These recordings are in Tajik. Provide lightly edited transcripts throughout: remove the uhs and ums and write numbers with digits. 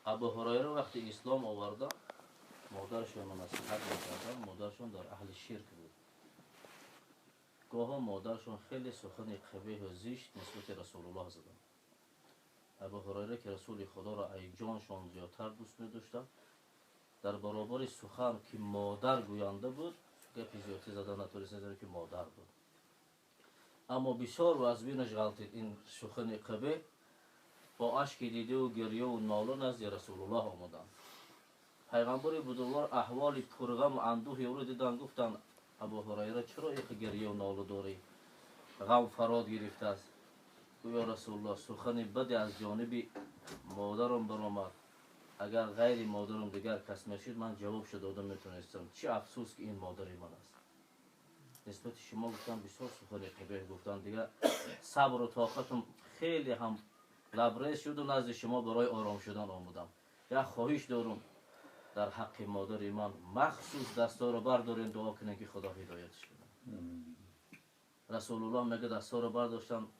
Абу Ҳурайра вақти ислом оварда, модарашонро насиҳат мекарданд. Модарашон дар аҳли ширк буд. Гоҳо модарашон хеле сухани қабеҳу зишт нисбати Расулуллоҳ заданд. Абу Ҳурайра, ки Расули Худоро ай ҷоншон зиёдтар дӯст медоштанд, дар баробари сухан, ки модар гӯянда буд, гапи зиёдтӣ зада натавонист, зеро ки модар буд. Аммо бисёр вазбинаш ғалтид ин сухани қабеҳ. Бо ашки дидаву гирёву нола назди Расулуллоҳ омаданд. Пайғамбари бузургвор аҳволи пурғаму андӯҳи ӯро диданд, гуфтанд: «Абу Ҳурайра, чаро ихе гирёву нола дорӣ? Ғам фарод гирифтааст?» Гӯё: «Расулуллоҳ, сухани баде аз ҷониби модарам баромад. Агар ғайри модарам дигар кас мешуд, ман ҷавобшо дода метавонистам. Чӣ афсӯс, ки ин модари ман аст. Нисбати шумо гуфтам, бисёр сухани қабеҳ гуфтам. Дигар сабру тоқатам хеле ҳам лабрез шуду назди шумо барои ором шудан омадам. Як хоҳиш дорум: дар ҳаққи модари ман махсус дастторо бардорем, дуо кунем, ки Худо ҳидоятш кунад». Расулуллоҳ мега, дастторо бардоштам,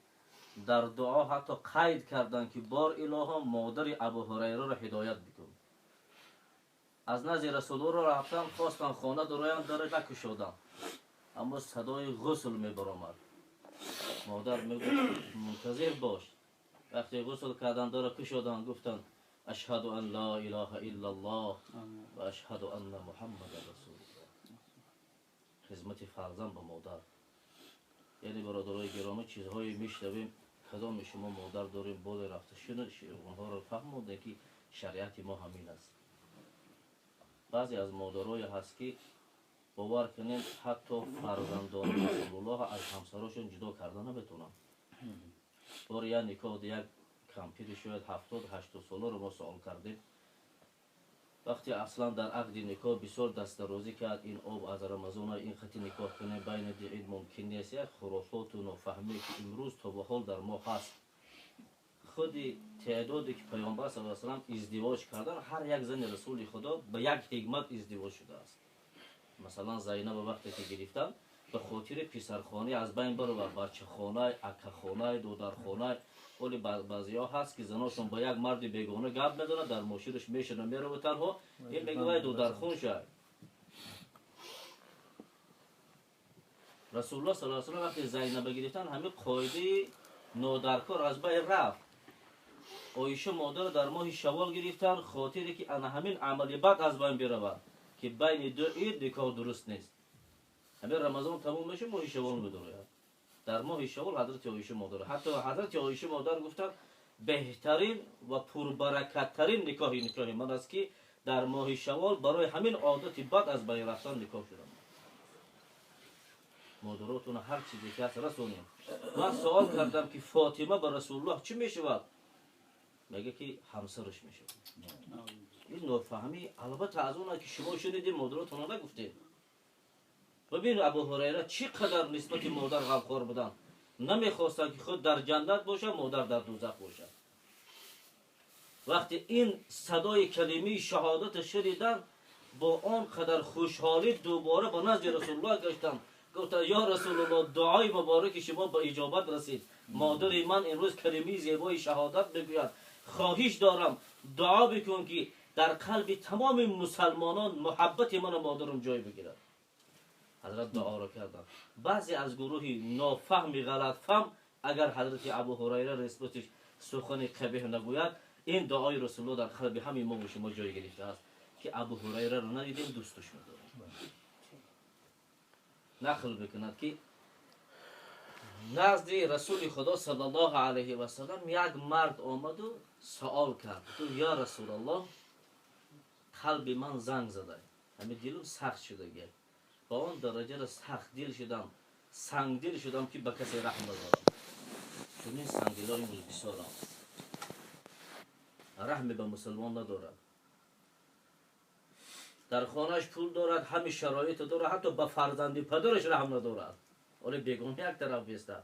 дар дуо ҳатто қайд карданд, ки бор илоҳо, модари Абу Ҳурайраро ҳидоят бикун. Аз назди Расулуллоҳ рафтан, хостан хона дуроянд, дара накушодам, аммо садои ғусл мебаромад. Модар мегуфт: «Мунтазир бош». Вақте ғусл кардан, дара кушоданд, гуфтанд: «Ашҳаду ан ла илаҳа иллаллоҳ ва ашҳаду анна Муҳаммадан расулуллоҳ». Хизмати фарзанд ба модар. Яъне, бародарои гиромӣ, чизҳое мешнавем. Кадоми шумо модар дорем, боле рафта шуна онҳоро фаҳмонде, ки шариати мо ҳамин аст. Баъзе аз модарое ҳаст, ки бовар кунем, ҳатто фарзандони Расулуллоҳ аз ҳамсарошон ҷудо карда наметавонанд. Бори як никоҳ, як кампири шояд 70-80 соларо мо суол кардем. Вақте аслан дар ақди никоҳ бисёр дастдарозӣ кард: ин об аз Рамазона, ин хати никоҳ кунем, байни ду ид мумкин нест. Як хурофоту нофаҳмие, ки имрӯз то ба ҳол дар мо ҳаст. Худи теъдоде, ки Паёмбар са салам издивоҷ кардан, ҳар як зани Расули Худо ба як ҳикмат издивоҷ шудааст. Масалан, Зайнаба вақте ки гирифтан, ба хотири писархонӣ аз байн баровар, бачахонай, акахонай, додархонай. Оли баъзеҳо ҳаст, ки заношон ба як марди бегона гап мезанад, дар мошинаш мешина, мерава танҳо. Ин мега: «Вай додархун шай». Расулуллоҳ саллаллоҳу алайҳи васаллам вақте Зайнаба гирифтан, ҳамин қоидаи нодаркор аз байн рафт. Оиша модарро дар моҳи шавол гирифтан, хотире ки ана ҳамин амали бад аз байн биравад, ки байни ду ид никоҳ дуруст нест. Ҳамин Рамазон тамом мешуд, моҳи шавол медурояд. Дар моҳи шавол ҳазрати Оиша модар, ҳатто ҳазрати Оиша модар гуфтанд: «Беҳтарин ва пурбаракаттарин никоҳи никоҳи ман аст, ки дар моҳи шавол барои ҳамин одати бад аз байн рафтан никоҳ шудам». Модаротона ҳар чизе ки ҳаст, расонем. Ман суол кардам, ки Фотима ба Расулуллоҳ чӣ мешавад? Мега, ки ҳамсараш мешавад. Ин нофаҳмӣ албатта аз он, ки шумо шунидем, модаротона нагуфтем. Бибин, Абу Ҳурайра чӣ қадар нисбати модар ғамхор буданд. Намехостанд, ки худ дар ҷаннат бошад, модар дар дӯзах бошад. Вақте ин садои калимаи шаҳодата шуниданд, бо он қадар хушҳолӣ дубора ба назди Расулуллоҳ гаштанд. Гуфтанд: «Ё Расулуллоҳ, дуои мубораки шумо ба иҷобат расид. Модари ман имрӯз калимаи зебои шаҳодат мегӯяд. Хоҳиш дорам, дуо бикун, ки дар қалби тамоми мусалмонон муҳаббати ману модарам ҷой бигирад». Ҳазрат дуоро карданд. Баъзе аз гурӯҳи нофаҳми ғалатфаҳм, агар ҳазрати Абу Ҳурайра нисбатиш сухани қабеҳ нагӯяд, ин дуои Расулуллоҳ дар қалби ҳамаи мо ва шумо ҷой гирифтааст, ки Абу Ҳурайраро надидем, дӯсташ медорем. Нақл мекунад, ки назди Расули Худо саллаллоҳу алайҳи васалам як мард омаду суол кард: «Ё Расулаллоҳ, қалби ман занг зада, ҳамин дилум сахт шудагия. Ба он дараҷара сахтдил шудам, сангдил шудам, ки ба касе раҳм надорам». Чунин сангдило имрӯз бисёрам, раҳме ба мусулмон надорад. Дар хонааш пул дорад, ҳами шароито дорад, ҳатто ба фарзанди падараш раҳм надорад. Оле бегона як тараф бистад,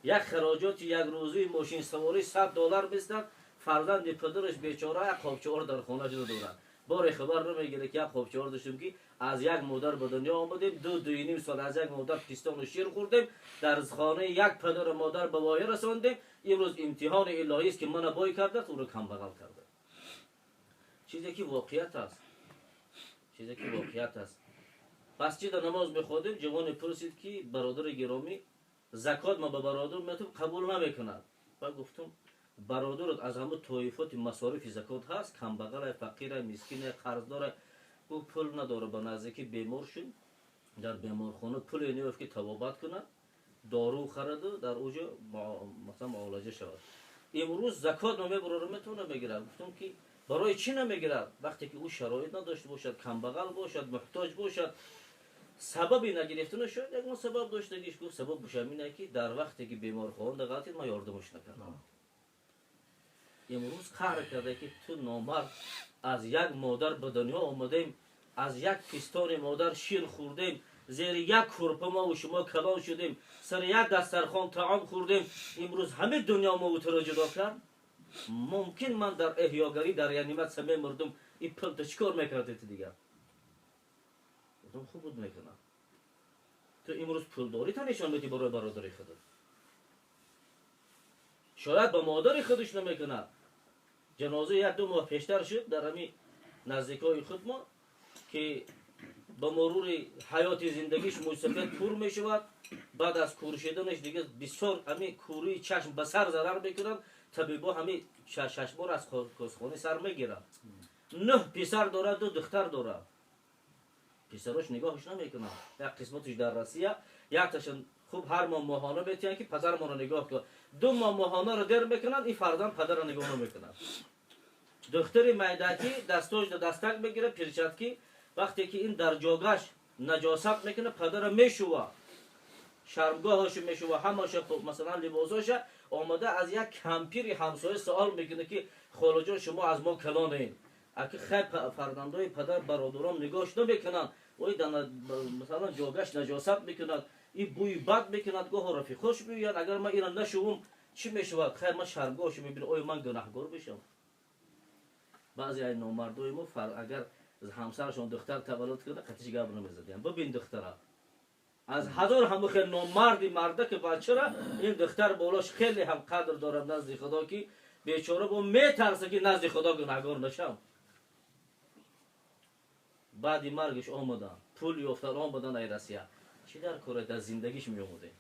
як хароҷоти якрӯзии мошинсаворӣ 100 доллар бистад, фарзанди падараш бечора як қобчаор дар хонааш надорад. Боре хабар намегирад, ки як қобчаор доштем, ки аз як модар ба дунё омадем, ду дуюним сол аз як модар пистону шир хӯрдем, дар хонаи як падару модар ба воя расондем. Имрӯз имтиҳони илоҳист, ки мана бой кардааст, ӯро камбағал карда. Чизе ки воқеият аст, чизе ки воқеият аст. Масҷида намоз мехондем, ҷавоне пурсид, ки бародари гиромӣ, закот ма ба бародар метум, қабул намекунад. Ба гуфтум, бародарат аз ҳамун тоифоти масорифи закот ҳаст, камбағалай, фақирай, мискинай, қарздорай? Гуфт, пул надора, ба наздикӣ бемор шуд, дар беморхона пуле неёфт, ки табобат кунад, дору хараду дар уҷо масалан муолиҷа шавад. Имрӯз закот ма мебарорам, метавона мегирад. Гуфтум, ки барои чӣ намегирад? Вақте ки ӯ шароит надошта бошад, камбағал бошад, муҳтоҷ бошад, сабаби нагирифтана шояд ягон сабаб доштагиш. Гуфт, сабаб ҳамине, ки дар вақте ки беморхона ғалтид, ман ёрдамаш накардам. Имрӯз қаҳр карда, ки ту номард, аз як модар ба дунё омадем, аз як пистони модар шир хӯрдем, зери як курпа мову шумо калон шудем, сари як дастархон таом хӯрдем, имрӯз ҳамин дунё мову туро ҷудо кард. Мумкин ман дар эҳёгарӣ, дар реаниматсия мемурдум, ин пул ту чӣ кор мекарди ту дигар? Гуфтам, хуб буд мекунад. Ту имрӯз пулдорӣ та нишон медиҳӣ барои бародари худат, шояд ба модари худаш намекунад. Ҷаноза як ду моҳ пештар шуд дар ҳамин наздикҳои худ мо, ки ба мурури ҳаёти зиндагиш мӯйсафед кур мешавад. Баъд аз кур шуданаш дига бисёр ҳамин курии чашм ба сар зарар мекунад. Табибо ҳамин шаш бор аз косхони сар мегирад. Нӯҳ писар дорад, ду духтар дорад. Писарош нигоҳш намекунанд. Як қисматиш дар Россия, якташон хуб ҳар моҳ моҳона метиҳанд, ки падармонро нигоҳ кун. 2 моҳ моҳонаро дер мекунанд, ин фарзанд падарро нигоҳ намекунад. Духтари майдакӣ дастош дастак мегирад, перчатки. Вақте ки ин дар ҷогаш наҷосат мекунад, падара мешува, шармгоҳашо мешува, ҳамаша, масалан, либосоша. Омада аз як кампири ҳамсоя суол мекунад, ки холаҷон, шумо аз мо калонед, аки хай фарзандои падар, бародарон нигоҳш намекунанд, ой, масалан, ҷогаш наҷосат мекунад, и бӯи бад мекунад, гоҳо рафиқош меоянд, агар ман ира нашувум, чӣ мешавад? Хайр, ман шармгоҳашо мебинам, оё ман гунаҳгор мешавам? Баъзе ай номардои мо, агар ҳамсарашон духтар таваллуд кунад, қатиш гап намезадиям. Бибин, духтара аз ҳазор ҳаму хел номарди марда, ки бачара ин духтар болош хеле ҳам қадр дорад назди Худо, ки бечора бо метарса, ки назди Худо гунаҳгор нашам. Баъди маргиш омадан, пул ёфтан, омадан ай Россия. Чӣ дар кора дар зиндагиш меомудем?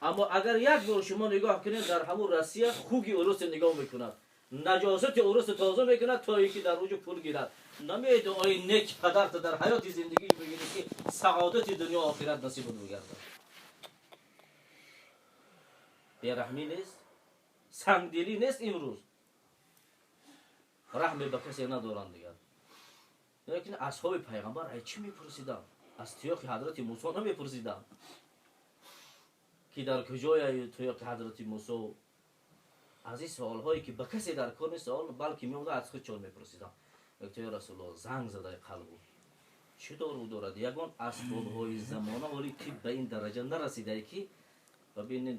Аммо агар як бор шумо нигоҳ кунед, дар ҳамун Россия хуги урусе нигоҳ мекунад, наҷосати уруси тоза мекунад, то ин ки дар уҷо пул гирад. Намедуои нек падарта дар ҳаёти зиндагӣ бигирӣ, ки саодати дунё охират насибат бигардад. Бераҳмӣ нест, сангдилӣ нест. Имрӯз раҳме ба касе надоранд дигар. Лекин асҳоби пайғамбар ай чӣ мепурсиданд? Аз тиёқи ҳазрати Мусо намепурсиданд, ки дар куҷоя тиёқи ҳазрати Мусо. Аз ин суолҳое, ки ба касе дар кор нест суол, балки меомада аз худ чон мепурсиданд. Гуфта, ё Расулуллоҳ, занг задай қалбу, чӣ дору дорад? Ягон асбобҳои замона ҳоли тиб ба ин дараҷа нарасидае, ки бибинед,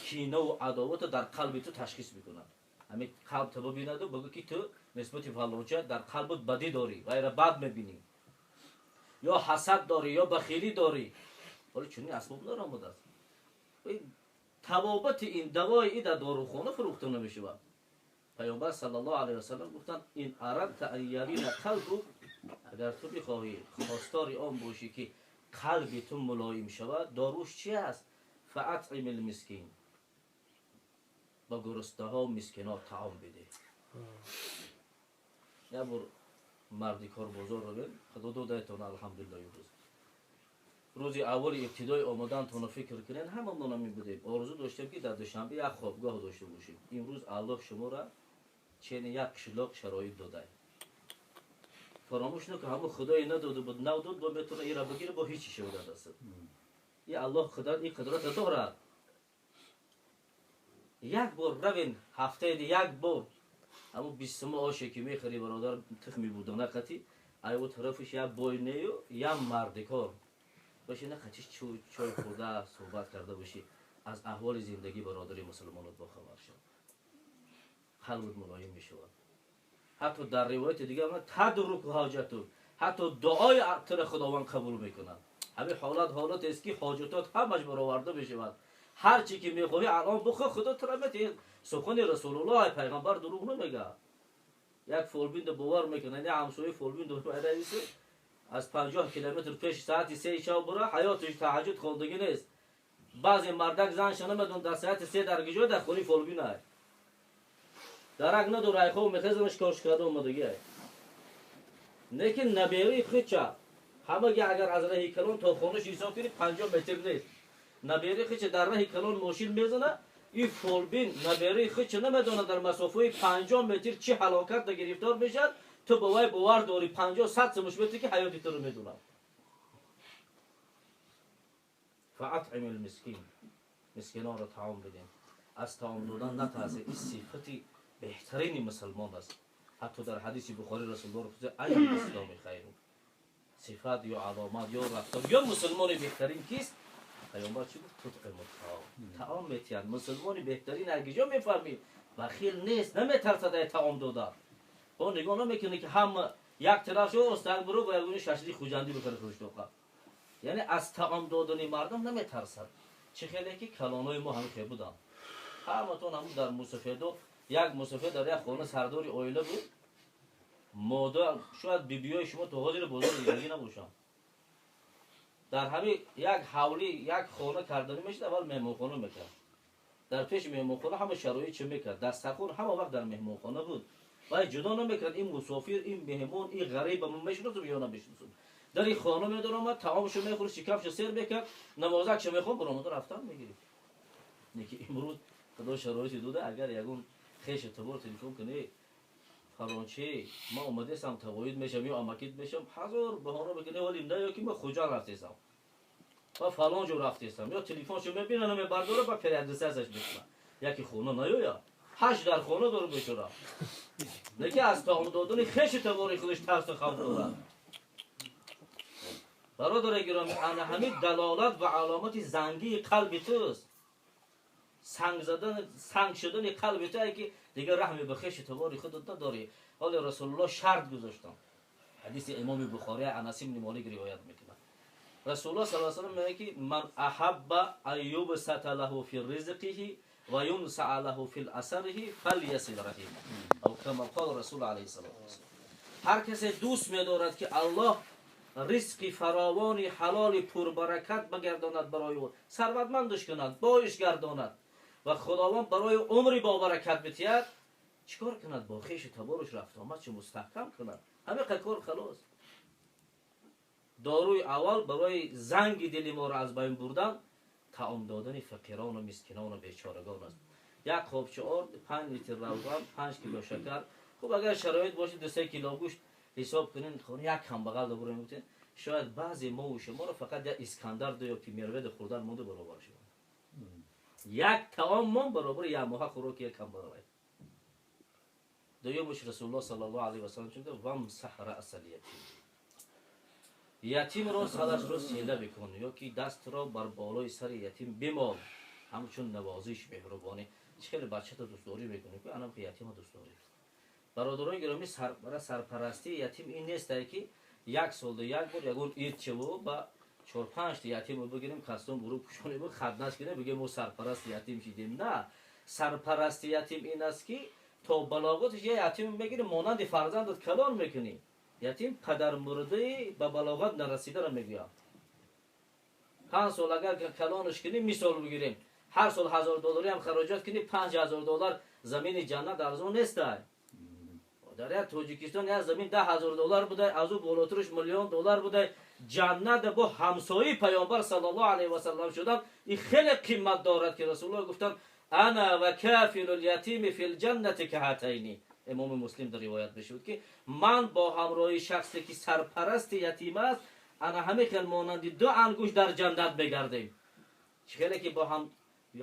кинаву адовата дар қалби ту ташхис мекунад. Ҳамин қалб та бибинаду бигӯ, ки ту нисбати фалонча дар қалбат бадӣ дорӣ, вайра бад мебинӣ, ё ҳасад дорӣ, ё бахилӣ дорӣ. Ҳоли чунин асбоб наромадааст. Табобати ин, давои и дар дорухона фурӯхта намешавад. Паёмбар саллаллоҳу алайҳи васаллам гуфтанд: ин арадта ан ялина қалбук, агар ту бихоҳӣ, хостори он бошӣ, ки қалби ту мулоим шавад, доруш чи аст? Фаатъим лмискин, ба гуруснаҳо, мискино таом бидеҳ. Як бор марди корбозорро бин, Худо додаятон, алҳамдулилла. Юрӯз рӯзи аввали ибтидои омадантонро фикр кунед, ҳамамон ҳамин будем, орзу доштем, ки дар Душанбе як хобгоҳ дошта бошем. Имрӯз Аллоҳ шуморо чени як қишлоқ шароит додай. Фаромӯш накун, ҳамун Худое надода буд, нав дод, бо метавона ира бигира, бо ҳечи шавад дастат. И Аллоҳ ин қудрата дорад. Як бор равен, ҳафтаеди як бор ҳамун 20 сума оше, ки мехӯри, бародар, тухми будана қати айву тарафиш як бой нею як мардикор боши, на қатиш чой хӯрда, суҳбат карда бошӣ, аз аҳволи зиндагӣ бародари мусулмонот бохабар шав, қалбут мулоим мешавад. Ҳатто дар ривояти дигар тадруку ҳоҷату, ҳатто дуои тура Худованд қабул мекунад. Ҳамин ҳолат ҳолатест, ки ҳоҷатот ҳамаш бароварда мешавад. Ҳар чи ки мехоҳӣ, алон бихоҳ, Худо тура метиҳад. Сухани Расулуллоҳ, пайғамбар дурӯғ намегӯяд. Як фолбин бовар мекунад, не ҳамсояи фолбин аз 50 километр пеш соати 3 шаб бура, ҳаётиш таҳаҷҷуд хондагӣ нест. Баъзе мардак занша намедон дар соати 3 дар куҷо, дар хонаи фолбин ай. Дарак надора, ай хоб мехезанаш, корш карда омадагӣ ай. Лекин набераи хича ҳамаги агар аз раҳи калон то хонаш ҳисоб кунӣ, 50 метр нест. Набераи хича дар раҳи калон мошин мезана, ин фолбин набераи хича намедонад дар масофаи 50 метр чӣ ҳалокат гирифтор мешавад. Ту ба вай бовар дорӣ, 50-100 сумуш метр ки ҳаёти туро медонад. Фаатъим лмискин, мискинонро таом бидем. Аз таом додан натарсед, ин сифати беҳтарини мусалмон аст. Ҳатто дар ҳадиси Бухорӣ Расулуллоҳ гуфта: ай исломи хайру, сифат ё аломат ё рафтор ё мусулмони беҳтарин кист? Паёмбар чӣ гуфт? Тутъиму таом, таом метиҳад. Мусулмони беҳтарин ҳаргиҷо мефаҳмӣ, бахил нест, наметарсад ай таом дода. О нигоҳ намекунӣ ки ҳама як тараф шо остак буру ба ягони шашлик хуҷандӣ бихӯри хӯштоқа. Яъне аз таом додани мардум наметарсад. Чӣ хеле ки калонои мо ҳамин хел буданд. Ҳаматон ҳамун дар мусофирдо як мусофир дар як хона сардори оила буд. Модар, шояд бибиёи шумо то ҳозир бозор дидагӣ набошанд. Дар ҳамин як ҳавлӣ як хона карданӣ мешуд, аввал меҳмонхона мекард. Дар пеши меҳмонхона ҳама шароит чӣ мекард, дастархон ҳама вақт дар меҳмонхона буд. Вай ҷудо намекард ин мусофир, ин меҳмон, ин ғариба ман мешиносам ё намешиносам. Дар ин хона медаромад, таомшо мехӯрд, шикамшо сер мекард, намозакшо мехонд, баромада рафтан мегирифт. Лекин имрӯз худо шароити дода, агар ягон хешу табор телефон кунӣ, фалончи, ман омадесам, тавоид мешам ё амакит мешам, ҳазор баҳона мекунӣ, вале на ё ки ман Хуҷанд рафтесам ва фалон ҷо рафтесам, ё телефоншо мебина, намебардора, ба переадресацияш мекунад. Яке хона наёя, ҳашт дар хона дору бечора. Лекин аз таом додани хешу табори худаш тарсу хавф дорад. Бародари гиромӣ, ана ҳамин далолат ва аломати зангии қалби туст. Санг задан, санг шудани қалби ту, ки дигар раҳми ба хешу табори худат надорӣ. Ҳоло Расулуллоҳ шарт гузоштанд. Ҳадиси имоми Бухорӣ, Анас ибни Молик ривоят мекунад. Расулуллоҳ саллаллоҳу алайҳи васаллам мегӯяд ки ман аҳабба ан юбсата лаҳу фи ризқиҳи ва юнсаа лаҳу фи асариҳи фалйасил раҳима, ав кама қол Расул алайҳи салоту вассалом. Ҳар касе дӯст медорад ки Аллоҳ ризқи фаровони ҳалоли пурбаракат багардонад барои ӯ, сарватмандаш кунад, боиш гардонад ва Худованд барои умри бобаракат битиҳад, чӣ кор кунад? Бо хешу таборуш рафтуомадшо мустаҳкам кунад. Ҳамиқа кор, халос. Доруи аввал барои занги дили моро аз байн бурдан таом додани фақирону мискинону бечорагон аст. Як қобчи орд, 5 литр равған, 5 кило шакар, хуб агар шароит бошад, 2-3 кило гӯшт ҳисоб кунед, як камбағал добуро мегуфтед, шояд баъзе мову шуморо фақат як Искандар ду ё ки мерведа хӯрдан монда баробар шуд. Як таом мон баробари як моҳа хӯроки як камбағал. Дуюмаш, Расулуллоҳ саллаллоҳу алайҳи васаллам чӣ гуфт? Вамсаҳ раъсал ятим, ятимро сарашро сила бикун ё ки дастро бар болои сари ятим бимол, ҳамчун навозиш, меҳрубонӣ. Чӣ хеле бачата дӯстдорӣ мекунӣ, ки анам ятима дӯстдорӣ. Бародарони гиромӣ, сарпарастии ятим ин нестае ки як солда як бор ягон ид чаву ба чор-панҷта ятимро бигирем, кастон буру пӯшонем, хатнаш кунем, бигем мо сарпарасти ятим шидем. На, сарпарасти ятим ин аст ки то балоғаташ я ятим мегирӣ, монанди фарзандат калон мекунӣ. Ятим падармурдаи ба балоғат нарасидаро мегӯям. 5 сол агар калонаш кунӣ, мисол бигирем, ҳар сол 1000 доллариам хароҷот кунӣ, 5000 доллар замини ҷаннат арзон нестай. Дар як Тоҷикистон як замин 10 000 доллар будай, аз ӯ болотараш миллион доллар будай. Ҷаннат бо ҳамсояи Паёмбар саллаллоҳу алайҳи васаллам шудан ин хеле қимат дорад, ки Расулуллоҳ гуфтанд: ана ва кафилу лятими фил ҷаннати каҳатайни. Имоми Муслим дар ривоят мешуд ки ман бо ҳамроҳи шахсе ки сарпарасти ятим аст, ана ҳамин хел монанди ду ангушт дар ҷаннат мегардем. Чӣ хеле ки бо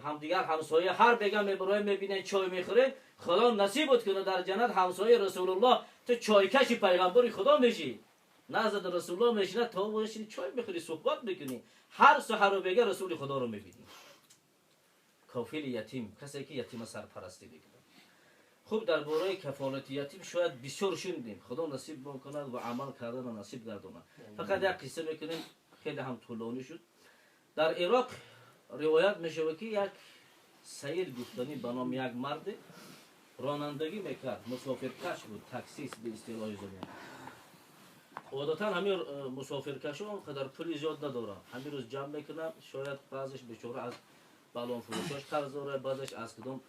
ҳамдигар ҳамсоя ҳар бега мебароем, мебинем, чой мехӯрем, Худо насибот кунад, дар ҷаннат ҳамсояи Расулуллоҳ, ту чойкаши пайғамбари Худо мешӣ. Назди Расулуллоҳ мешинад, то боши чой мехӯрӣ, суҳбат мекунӣ, ҳар саҳару бега Расули Худоро мебинӣ. Кофили ятим касе ки ятима сарпарастӣ мекунад. Хуб, дар бораи кафолати ятим шояд бисёр шунидем. Худо насиб кунад ва амал кардана насиб гардонад. Фақат як қисса мекунем, хеле ҳам тӯлонӣ шуд. Дар Ироқ ривоят мешавад ки як Саид гуфтанӣ ба номи як марде ронандагӣ мекард, мусофиркаш буд, таксист ба истилоҳи замон. Одатан ҳамин мусофиркашон он қадар пули зиёд надоранд. Ҳамин рӯз ҷамъ мекунанд, шояд баъзеш бечора аз балонфурӯшош қарз дорад, баъзеш аз кадом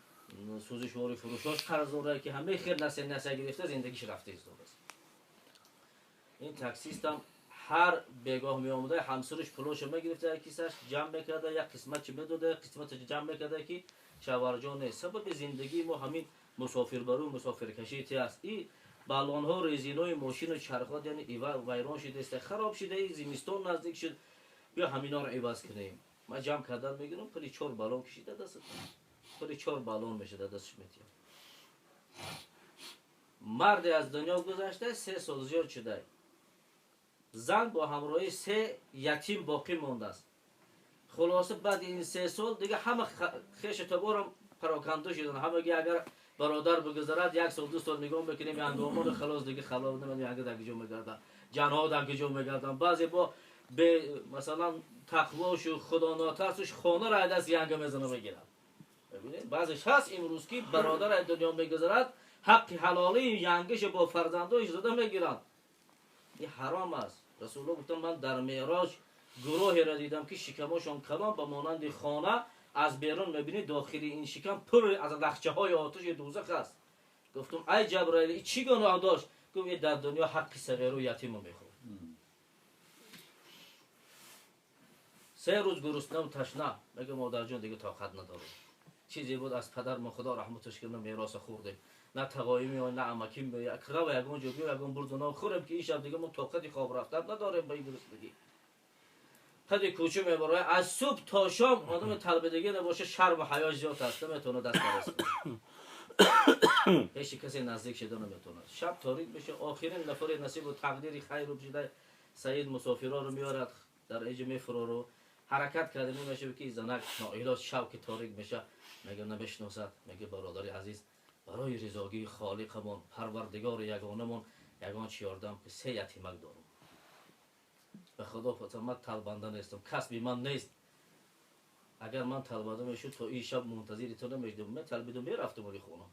сӯзишвори фурӯшош қарз дорад, ки ҳамаи хел насия насия гирифта зиндагиш рафта истодааст. Ин таксистам ҳар бегоҳ меомуда, ҳамсараш пулошо мегирифта, кисаш ҷамъ мекарда, як қисматчи медода, як қисматчи ҷамъ мекарда, ки шавҳарҷон нест. Сабаби зиндагии мо ҳамин мусофирбару мусофиркашӣ ти аст. И баллонҳо, резинои мошину чархот, яъне вайрон шудааст, хароб шуда, зимистон наздик шуд, биё ҳаминоро иваз кунем. Ман ҷамъ кардан мегирам, пули 4 баллон кишида даст, пули 4 баллон мешуда дастш метиҳам. Марде аз дунё гузашта, 3 сол зиёд шуда. Зан бо ҳамроҳи 3 ятим боқӣ мондааст. Хулоса баъди ин 3 сол дига ҳама хешу таборам пароканда шуданд. Ҳамаги агар бародар бигузарад, 1 сол 2 сол нигоҳ мекунем, ангомон халос, дига халос намедонем, янга дар куҷо мегарданд, ҷанҳо дар куҷо мегарданд. Баъзе бо бе масалан тақвошу худонотарсуш хонаро аз даст янга мезана мегирад. Бибинед, баъзеш ҳаст имрӯз ки бародар аз дунё мегузарад, ҳаққи ҳалолии янгиша бо фарзандош зада мегиранд. Ин ҳаром аст. Расулуллоҳ гуфтанд, ман дар меъроҷ гурӯҳеро дидам, ки шикамошон калон ба монанди хона, аз берун мебинӣ дохили ин шикам пур аз лахчаҳои оташи дӯзах аст. Гуфтам, ай Ҷабраил, ин чӣ гуноҳ дошт? Гуфт, ин дар дунё ҳаққи сағиру ятимро мехӯрд. 3 рӯз гуруснаву ташна. Мега, модарҷон, дига тоқат надорем. Чизе буд аз падар мо, Худо раҳматаш кунад, мероса хӯрдем. На тағоӣ меояд, на амакӣ меояд. Рава ягон ҷо биё, ягон бурду нон хӯрем, ки ин шаб дига мо тоқати хоб рафтан надорем ба ин гуруснагӣ. Қади кӯча мебарояд, аз субҳ то шом одами талбидагӣ набошад, шарму ҳаё зиёд аст, наметавонад даст барасад. Ҳеҷ касе наздик шуда наметавонад. Шаб торик мешавад, охирин нафари насибу тақдири хайру шуда Саид мусофироро меорад, дар эҷа мефурору ҳаракат карда мешавад, ки занак ноилоҷ шаб ки торик мешавад, мега намешиносад, мега бародари азиз, барои ризогии холиқамон, парвардигори ягонамон ягон чи ёрдам ки 3 ятимак дорам. Ба Худо фатам, ман талбанда нестам, касби ман нест. Агар ман талбанда мешуд, то ин шаб мунтазири ту намешудам, ман талбиду мерафтам оли хона.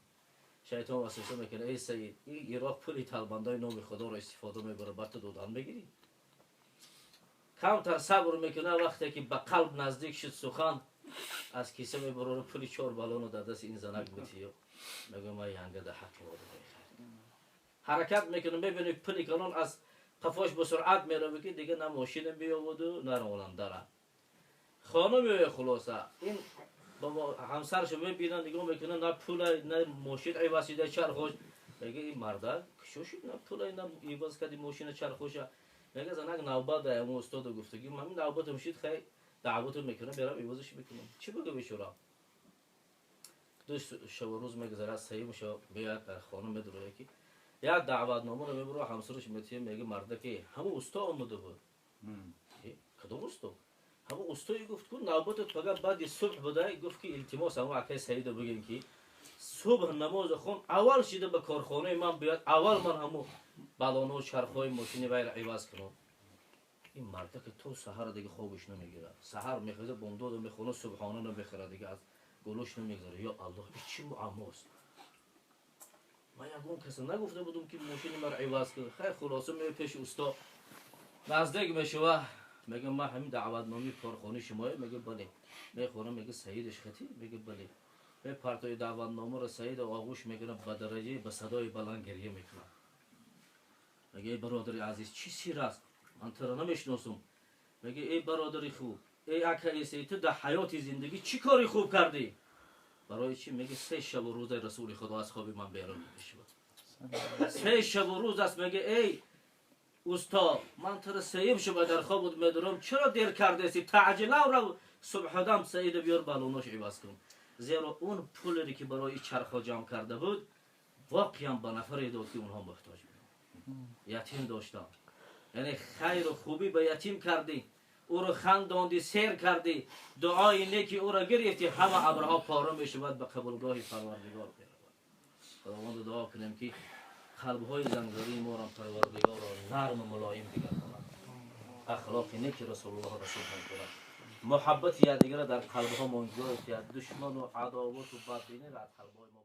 Шайтон васваса мекунад, эй Саид, ин Ироқ пули талбандаи номи Худоро истифода мебарад, бар ту додан мегирӣ. Камтар сабр мекунад, вақте ки ба қалб наздик шуд сухан, аз киса мебарорад пули 4 баллону дар дасти ин занак метиё. Мегӯям, ман янга дар ҳаққи модари хайр. Ҳаракат мекунам, мебинем пули калон аз қафош бо суръат меравад, ки дига на мошина биёваду, на ронандара. Хона меояд, хулоса. Ин бо ҳамсарашо мебинад, нигоҳ мекунад, на пула, на мошин иваз шуда чархош. Мега, ин марда кушо шуд, на пула, на иваз карди мошина чархоша. Мега, занак навбат дар ҳамон устоду гуфтагӣ, ҳамин навбатам шуд, хай даъватам мекунам, мерам ивазаш мекунам. Чӣ бигӯ бечора? 2 шабу рӯз мегузарад, сеюм шаб меояд дар хона медурояд, ки як даъватномаро мебурад, ҳамсараш метиҳад, мега, марда ки ҳамон усто омада буд. Кадом усто? Ҳамон устое гуфт, ку навбатат фақат баъди субҳ буда, гуфт ки илтимос ҳамон акаи Саидо бигӯем, ки субҳ намоза хон, аввал шида ба корхонаи ман биёяд, аввал ман ҳамон баллону чархҳои мошини вайро иваз кунам. Ин марда ки то саҳара дига хобиш намегирад. Саҳар мехезад, бомдодо мехонад, субҳона намехӯрад, дига аз гулӯш намегузарад. Ё Аллоҳ, ин чӣ муаммост? Ман ягон каса нагуфта будум, ки мошини маро иваз кун. Хайр, хулоса меояд пеши усто, наздик мешава, мега, ман ҳамин даъватномаи корхонаи шумоя? Мега, бале. Мехонам, мега, Саидаш хати? Мега, бале. Мепартои даъватномаро, Саида оғӯш мекунад, ба дараҷаи ба садои баланд гирья мекунад. Мега, эй бародари азиз, чӣ сир аст? Ман туро намешиносам. Мега, эй бародари хуб, эй акаи Саид, ту дар ҳаёти зиндагӣ чӣ кори хуб кардӣ? Барои чӣ? Мега, 3 шабу рӯзаи Расули Худо аз хоби ман берун мешавад. 3 шабу рӯз аст. Мега, эй усто, ман туро сеюм шаба дар хоб буд медурам, чаро дер кардаси? Таъҷилав рав, субҳудам Саида биёр, баллонош иваз кун. Зеро он пулере ки барои чархҳо ҷамъ карда буд, воқеан ба нафаре дод, ки онҳо муҳтоҷ буданд, ятим доштанд. Яъне хайру хубӣ ба ятим кардӣ, ӯро хандондӣ, сер кардӣ, дуои неки ӯро гирифтӣ, ҳама абрҳо пора мешавад, ба қабулгоҳи Парвардигор меравад. Худовандо дуо кунем, ки қалбҳои зангзарии моро Парвардигорро нарму мулоим бигардонад, ахлоқи неки Расулуллоҳро расулмон кунад, муҳаббати якдигарро дар қалбҳо ҷой диҳад, душману адовату бадбиниро аз қалбҳои мо.